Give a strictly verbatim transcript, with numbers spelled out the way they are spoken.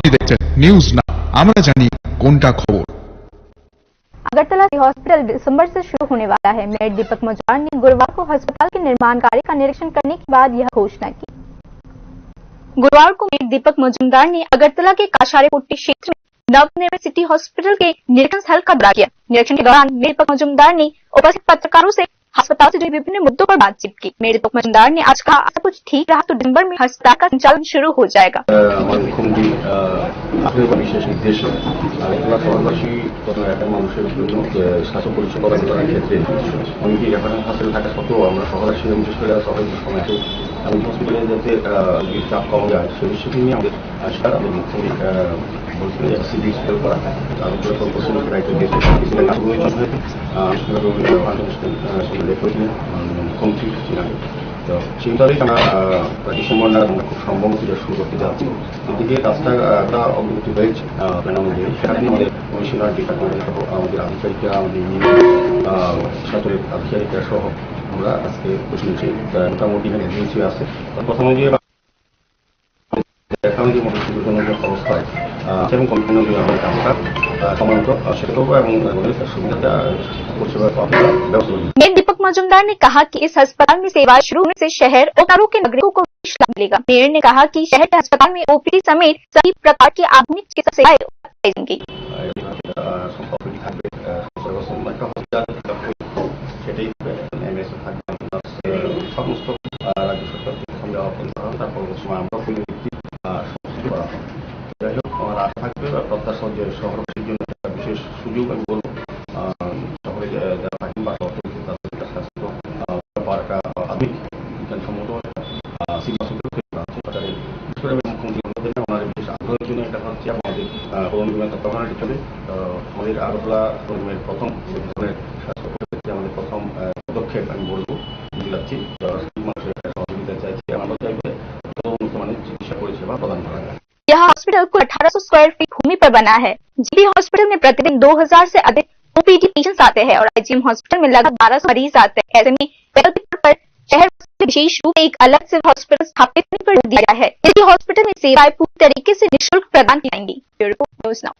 দেখছেন নিউজ না, আমরা জানি কোনটা খবর। अगरतला सिटी हॉस्पिटल दिसंबर से शुरू होने वाला है। मेयर दीपक मजूमदार ने गुरुवार को अस्पताल के निर्माण कार्य का निरीक्षण करने के बाद यह घोषणा की। गुरुवार को मेयर दीपक मजूमदार ने अगरतला के काशारे पट्टी क्षेत्र में नवनिर्मित सिटी हॉस्पिटल के निरीक्षण स्थल का दौरा किया। निरीक्षण के दौरान मेयर दीपक मजूमदार ने उपस्थित पत्रकारों से अस्पताल से जुड़े विभिन्न मुद्दों पर बातचीत की। मेयर दीपक मजूमदार ने आज कहा, अगर कुछ ठीक रहा तो दिसंबर में अस्पताल का संचालन शुरू हो जाएगा। আহ, আমার মুখ্যমন্ত্রী, আহ, আপনার বিশেষ নির্দেশে, আহ, এলাকা শহরবাসী তথা এলাকার মানুষের জন্য যে স্বাস্থ্য পরিষেবা প্রদান করার ক্ষেত্রে অনেকেই রেফারেল হাসপাতাল থাকা সত্ত্বেও আমরা শহরবাসী এবং বিশেষ করে শহরের সমাজে এমন হসপিটালে যাতে, আহ, রোগীর চাপ কম যায়, সেই বিষয়টি নিয়ে আমাদের, আহ, সরকার আমাদের মুখ্যমন্ত্রী, আহ, বলছিলেন যে সিটি স্ক্যান করা, তার উপরে কর্পোরেশন দায়িত্ব দিয়েছে, সেটা কাজ প্রয়োজন হয়েছে। আহ, আমরা রোগীর, আহ, আহ, সেটা রেকর্ড নিয়ে, আহ, মুখ্যমন্ত্রী ছিলেন। তো সেই তারিখ আমরা, আহ, প্রায় ডিসেম্বর নাগাদ আমরা খুব সম্ভব সেটা শুরু করতে যাচ্ছি। এদিকে কাজটা, আহ, একটা অগ্রগতি হয়েছে, আহ, প্ল্যান অনুযায়ী। সেখানে আমাদের কমিশনার, ডিপার্টমেন্টের সহ আমাদের আধিকারিকরা, আমাদের ইউনিয়ন, আহ, সরকারের আধিকারিকরা সহ আমরা আজকে বসে নিয়েছি। আহ, মোটামুটি এখানে এজেন্সি আছে। তো প্রথমে যে এখন যে মোটর সাইকেল অবস্থায়, আহ, এবং কন্টেইনার যে আমাদের কাজটা, আহ, সময়মতো, আহ, সেটা করবো এবং, আহ, সুবিধাটা, আহ, পরিষেবা পাওয়ার ব্যবস্থা করবো। मेयर दीपक मजूमदार ने कहा कि इस अस्पताल में सेवाएं शुरू होने से शहर और तारू के नागरिकों को विशेष लाभ मिलेगा। मेयर ने कहा कि शहर के अस्पताल में ओपीडी समेत सभी प्रकार की आधुनिक चिकित्सा सेवाएं उपलब्ध कराई जाएंगी। আহ, সম্পর্ক থাকবে, আহ, সর্বসম্মত একটা হসপিটাল সেটাই হবে। এমএসএ থাকবে, আপনার, আহ, সমস্ত, আহ, রাজ্য সরকার থেকে সঙ্গে আহ্বান করা হবে। তার পরবর্তী সময় আমরা পুনরাবৃত্তি, আহ, সমস্ত করা হবে। যাই হোক, আমার আশা থাকবে বা প্রত্যাশা যে শহরবাসীর জন্য একটা বিশেষ সুযোগ আমি বলবো, আহ, শহরে যে, যারা থাকেন বা শহর থেকে তাদের একটা স্বাস্থ্য, আহ, ব্যাপার একটা আধুনিক বিজ্ঞানসম্মত একটা, আহ, সিটি হসপিটাল তৈরি করা হচ্ছে। সরকারের বিশেষ করে আমি মুখ্যমন্ত্রী মহোদয় ওনার বিশেষ আগ্রহের জন্য এটা হচ্ছে আমাদের, আহ, পৌর নিগমের তত্ত্বাবধানে এটা চলে। আহ, আমাদের আগরতলা পৌর নিগমের প্রথম যে ধরনের স্বাস্থ্য পরিষেবা, আমাদের প্রথম, আহ, পদক্ষেপ আমি বলবো, দিলাচ্ছি। আহ, মানুষের একটা সহযোগিতা চাইছি, আমরা চাইবো যত উন্নত মানের চিকিৎসা পরিষেবা প্রদান করা যায়। यह हॉस्पिटल कुल अठारह सौ स्क्वायर फीट भूमि पर बना है। जीबी हॉस्पिटल में प्रतिदिन दो हज़ार से अधिक ओपीडी पेशेंट्स आते हैं और आईजीएम हॉस्पिटल में लगभग बारह सौ मरीज आते हैं। ऐसे में पहल के तौर पर शहर में विशेष रूप से एक अलग सिविल हॉस्पिटल स्थापित करने पर जोर दिया गया है। यदि हॉस्पिटल में सेवाएं पूरी तरीके से निशुल्क प्रदान की जाएंगी। Bureau report, news now.